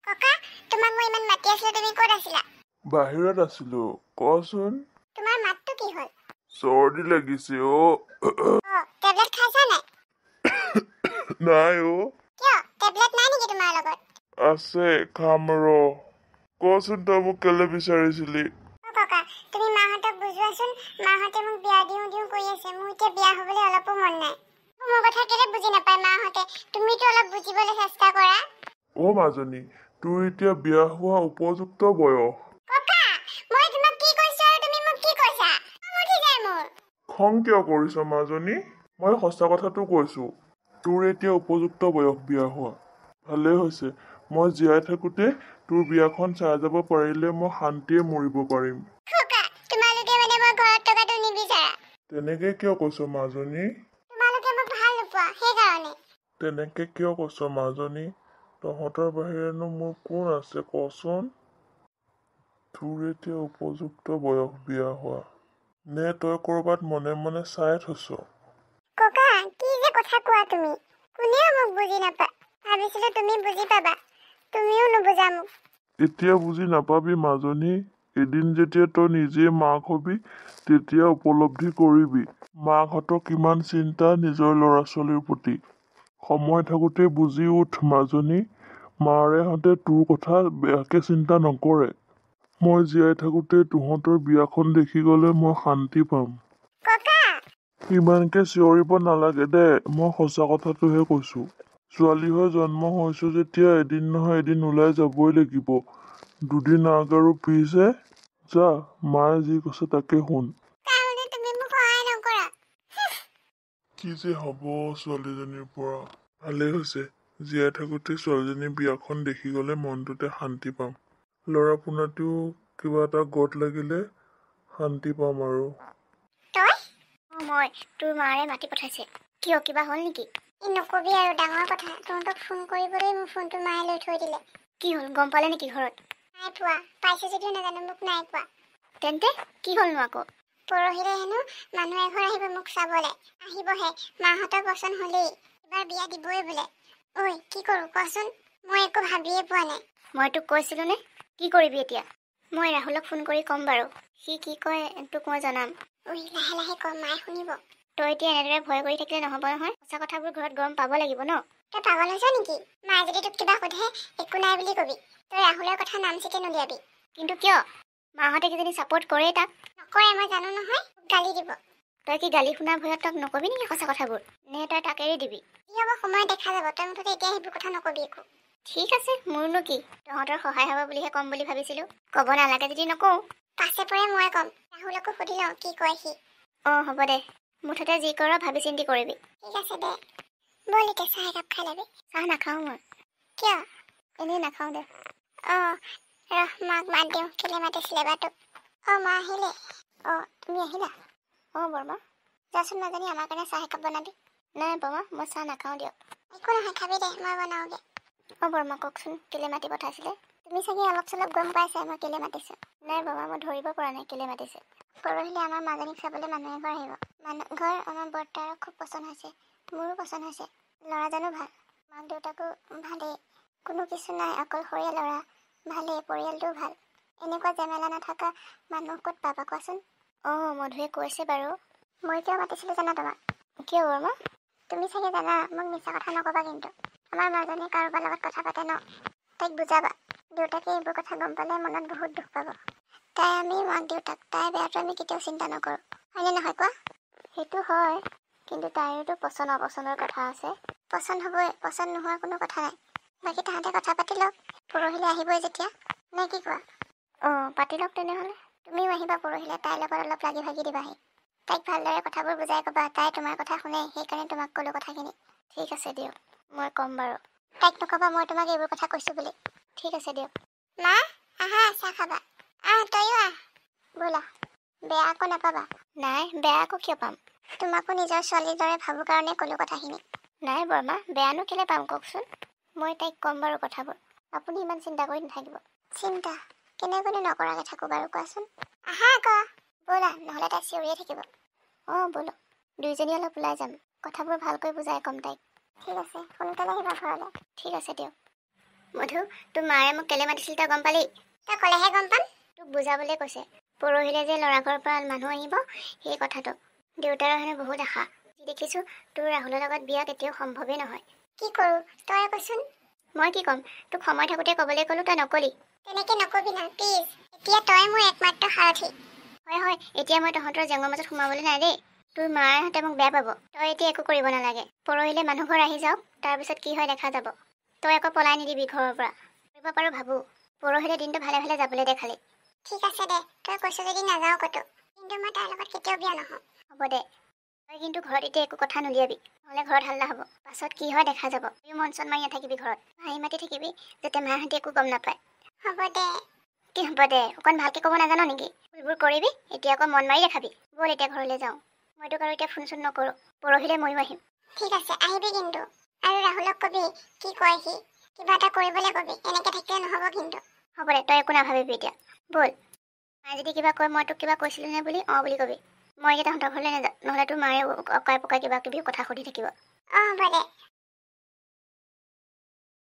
ককা, তোমাক মই ইমান মাতি আছিলো, তুমি ক'ত আছিলা? বাহিৰত আছিলো। কচোন। তোমাৰ মাতটো কি হ'ল? চৰ্দি লাগিছে অ। অ, টেবলেট খাইছা নাই? নাই অ। কিয়, টেবলেট নাই নেকি তোমাৰ লগত? আছে, খাম ৰ। কচোন, তই মোক কেলে বিচাৰিছিলি? অ ককা, তুমি মাহঁতক বুজোৱাচোন। মাহঁতে মোক বিয়া দিওঁ দিওঁ কৰি আছে। মোৰ এতিয়া বিয়া হ'বলৈ অলপো মন নাই। মোৰ কথা কেলে বুজি নাপায় মাহঁতে? তুমিতো অলপ বুজিবলৈ চেষ্টা কৰা। অ মাজনী, তোৰ এতিয়া বিয়া হোৱা উপযুক্ত বয়স। ককা, মই তোমাক কি কৈছো আৰু তুমি মোক কি কৈছা? খং উঠি যায় মোৰ। খং কিয় কৰিছ মাজনী? মই সঁচা কথাটো কৈছো। তোৰ এতিয়া উপযুক্ত বয়স বিয়া হোৱা। ভালেই হৈছে, মই জীয়াই থাকোতে তোৰ বিয়াখন চাই যাব পাৰিলে মই শান্তিয়ে মৰিব পাৰিম। ককা, তোমালোকে মানে মই ঘৰত থকাটো নিবিচাৰা? তেনেকে কিয় কৈছ মাজনী? তোমালোকে মোক ভাল নোপোৱা সেইকাৰণে। তেনেকে কিয় কৈছ মাজনী? তহঁতৰ বাহিৰেনো মোৰ কোন আছে কচোন? তোৰ এতিয়া উপযুক্ত বয়স বিয়া হোৱা। নে তই কৰবাত মনে মনে চাই থৈছ? ককা, কি যে কথা কোৱা তুমি! কোনেও মোক বুজি নাপায়। ভাবিছিলো তুমি বুজি পাবা, তুমিও নুবুজা মোক। এতিয়া বুজি নাপাবি মাজনী। এদিন যেতিয়া তই নিজে মাক হবি, তেতিয়া উপলব্ধি কৰিবি মাকহঁতৰ কিমান চিন্তা নিজৰ ল'ৰা ছোৱালীৰ প্ৰতি। সময় থাকোঁতে বুজি উঠ মাজনী। মাৰেহঁতে তোৰ কথা বেয়াকে চিন্তা নকৰে। মই জীয়াই থাকোঁতে তহঁতৰ বিয়াখন দেখি গ'লে মই শান্তি পাম। ককা! ইমানকে চিঞৰিব নালাগে দে, মই সঁচা কথাটোহে কৈছো। ছোৱালী হৈ জন্ম হৈছো যেতিয়া এদিন নহয় এদিন ওলাই যাবই লাগিব। দুদিন আগ আৰু পিছহে। যা, মায়ে যি কৈছে তাকে শুন। তাৰমানে তুমি মোক সহায় নকৰা? কি যে হ'ব ছোৱালীজনীৰ পৰা! ভালেই হৈছে, জীয়াই থাকোঁতে ছোৱালীজনীৰ বিয়াখন দেখি গ'লে মনটোতে শান্তি পাম। ল'ৰা পোনাটিও কিবা এটা গত লাগিলে শান্তি পাম আৰু। তই? অ, মই। তোৰ মাৰে মাতি পঠাইছে। কিয়, কিবা হ'ল নেকি? এই নকবি আৰু, ডাঙৰ কথা। তহঁতক ফোন কৰিবলৈ মোৰ ফোনটো মায়ে লৈ থৈ দিলে। কি হ'ল, গম পালে নেকি ঘৰত? নাই পোৱা। পাইছে যদিও নাজানো, মোক নাই কোৱা। তেন্তে কি হ'লনো আকৌ? পৰহিলে হেনো মানুহ এঘৰ আহিব মোক চাবলে। আহিবহে, মাহঁতৰ পচন্দ হ'লেই এইবাৰ বিয়া দিবই বোলে। ঐ, কি কৰো কচোন? মই একো ভাবিয়ে পোৱা নাই। মই তোক কৈছিলো নে? কি কৰিবি এতিয়া? মই ৰাহুলক ফোন কৰি ক'ম বাৰু, সি কি কয় তোক মই জনাম। ঐ, লাহে লাহে ক, মায়ে শুনিব। তই এতিয়া এনেদৰে ভয় কৰি থাকিলে নহ'ব নহয়। সঁচা কথাবোৰ ঘৰত গম পাব লাগিব ন। তই পাগল হৈছ নেকি? মায়ে যদি তোক কিবা সোধে, একো নাই বুলি কবি। তই ৰাহুলৰ কথা নাম চিতে নুলিয়াবি। কিন্তু কিয়? মাহঁতে কিজানি ছাপোৰ্ট কৰেই তাক। নকৰে, মই জানো নহয়। মোক গালি দিব। তই কি গালি শুনাৰ ভয়ত তাক নকবি নেকি সঁচা কথাবোৰ? নে তই তাক এৰি দিবি? কি হ'ব সময়ত দেখা যাব। তই মুঠতে এতিয়া সেইবোৰ কথা নকবি একো। ঠিক আছে, মোৰনো কি, তহঁতৰ সহায় হ'ব বুলিহে ক'ম বুলি ভাবিছিলো। ক'ব নালাগে যদি নকওঁ। পাছে পৰে মই ক'ম। ৰাহুলকো সুধি লওঁ কি কয় সি। অঁ, হ'ব দে। মুঠতে যি কৰ ভাবি চিন্তি কৰিবি। ঠিক আছে দে। ব'ল এতিয়া চাহ একাপ খাই ল'বি। চাহ নাখাওঁ মই। কিয়? এনেই নাখাওঁ দে। অঁ, ৰহ, মাক মাত দিওঁ। কেলে মাতিছিলে বা তোক? অঁ, মা আহিলে। অঁ, তুমি আহিলা? অঁ বৰমা, যাচোন মাজনী, আমাৰ কাৰণে চাহ একাপ বনাবি। নাই বৰমা, মই চাহ নাখাওঁ দিয়ক। একো নহয়, খাবি দে, মই বনাওঁগে। অঁ বৰমা, কওকচোন কেলে মাতি পঠাইছিলে? তুমি চাগে অলপ চলপ গম পাইছা মই কেলে মাতিছোঁ। নাই বৰমা, মই ধৰিব পৰা নাই কেলে মাতিছে। পৰহিলে আমাৰ মাজনীক চাবলৈ মানুহ এঘৰ আহিব। মানুহ ঘৰ আমাৰ বৰ্তাৰো খুব পচন্দ হৈছে, মোৰো পচন্দ হৈছে। ল'ৰাজনো ভাল, মাক দেউতাকো ভালেই, কোনো কিছু নাই, অকলশৰীয়া ল'ৰা, ভালেই, পৰিয়ালটোও ভাল। এনেকুৱা জেমেলা নথকা মানুহ ক'ত পাবা কোৱাচোন? অঁ, মধুৱে কৈছে বাৰু। মই কিয় মাতিছিলোঁ জানা তোমাক? কিয় বৰমা? তুমি চাগে জানা, মোক মিছা কথা নকবা কিন্তু। আমাৰ মাজনীয়ে কাৰোবাৰ লগত কথা পাতে ন? তাইক বুজাবা। দেউতাকে এইবোৰ কথা গম পালে মনত বহুত দুখ পাব। তাই আমি মাক দেউতাক, তাই বেয়াটো আমি কেতিয়াও চিন্তা নকৰোঁ, হয়নে নহয় কোৱা? সেইটো হয়, কিন্তু তাইৰোতো পচন্দ অপচন্দৰ কথা আছে। পচন্দ হ'বই, পচন্দ নোহোৱাৰ কোনো কথা নাই। বাকী তাহাঁতে কথা পাতি লওক, পৰহিলে আহিবই যেতিয়া, নে কি কোৱা? অঁ, পাতি লওক তেনেহ'লে। তুমিও আহিবা পৰহিলে, তাইৰ লগত অলপ লাগি ভাগি দিবাহি। তাইক ভালদৰে কথাবোৰ বুজাই ক'বা। তাই তোমাৰ কথা শুনে, সেইকাৰণে তোমাক ক'লো কথাখিনি। ঠিক আছে দিয়ক, মই ক'ম বাৰু। তাইক নক'বা মই তোমাক এইবোৰ কথা কৈছোঁ বুলি। ঠিক আছে দিয়ক। মা, আহা চাহ খাবা। আহ, তয়ো আহ। ব'লা, বেয়া আকৌ নাপাবা। নাই, বেয়া আকৌ কিয় পাম? তোমাকো নিজৰ ছোৱালীৰ দৰে ভাবোঁ কাৰণে ক'লো কথাখিনি। নাই বৰমা, বেয়ানো কেলে পাম কওকচোন? মই তাইক ক'ম বাৰু কথাবোৰ, আপুনি ইমান চিন্তা কৰি নাথাকিব। চিন্তা কেনেকৈনো নকৰাকৈ থাকোঁ বাৰু কোৱাচোন? আহা আকৌ, ব'লা, নহ'লে তাই চিঞৰিয়ে থাকিব। অঁ ব'লক, দুইজনী অলপ ওলাই যাম, কথাবোৰ ভালকৈ বুজাই ক'ম তাইক। ঠিক আছে, সোনকালে আহিবা ঘৰলৈ। ঠিক আছে দিয়ক। মধু, তোৰ মায়ে মোক কেলে মাতিছিল তই গম পালি? তই ক'লেহে গম পাম। তোক বুজাবলৈ কৈছে, পৰহিলে যে ল'ৰা ঘৰৰ পৰা মানুহ আহিব সেই কথাটো। দেউতাৰৰ হেনো বহুত আশা। যি দেখিছোঁ তোৰ ৰাহুলৰ লগত বিয়া কেতিয়াও সম্ভৱেই নহয়। কি কৰোঁ তই কচোন? মই কি ক'ম, তোক সময় থাকোঁতে ক'বলৈ ক'লো, তই নকলি। তেনেকে নকবি না প্লিজ। এতিয়া তই মোৰ একমাত্ৰ সাৰথি। হয় হয়, এতিয়া মই তহঁতৰ জেঙৰ মাজত সোমাবলৈ নাই দেই। তোৰ মাহঁতে মোক বেয়া পাব। তই এতিয়া একো কৰিব নালাগে। পৰহিলে মানুহ ঘৰ আহি যাওক, তাৰপিছত কি হয় দেখা যাব। তই আকৌ পলাই নিদিবি ঘৰৰ পৰা। কৰিব পাৰোঁ ভাবোঁ। পৰহিলে দিনটো ভালে ভালে যাবলৈ দে খালি। ঠিক আছে দে, তই কৈছ যদি নাযাওঁ ক'তো, কিন্তু মই তাৰ লগত কেতিয়াও বিয়া নহওঁ। হ'ব দে, তই কিন্তু ঘৰত এতিয়া একো কথা নুলিয়াবি, নহ'লে ঘৰত হাল্লা হ'ব। পাছত কি হয় দেখা যাব। তইও মন চন মাৰি নাথাকিবি ঘৰত, হাঁহি মাতি থাকিবি যাতে মাহঁতে একো গম নাপায়। হ'ব দে। কি হ'ব দে, অকণ ভালকে ক'ব নাজান নেকি? ভুলবোৰ কৰিবি, এতিয়া আকৌ মন মাৰি দেখাবি। ব'ল এতিয়া ঘৰলৈ যাওঁ। মই তোক আৰু এতিয়া ফোন চোন নকৰোঁ। পৰহিলে ময়ো আহিম। ঠিক আছে, আহিবি কিন্তু। আৰু ৰাহুলক কবি কি কয় সি, কিবা এটা কৰিবলৈ কবি, এনেকে থাকিলে নহ'ব কিন্তু। হ'ব দে, তই একো নাভাবিবি এতিয়া, ব'ল। মায়ে যদি কিবা কয় মই তোক কিবা কৈছিলোঁ নে বুলি, অঁ বুলি কবি। মই এতিয়া তহঁতৰ ঘৰলৈ নাযাওঁ, নহ'লে তোৰ মায়ে অকাই পকাই কিবা কিবি কথা সুধি থাকিব। অঁ হ'ব দে।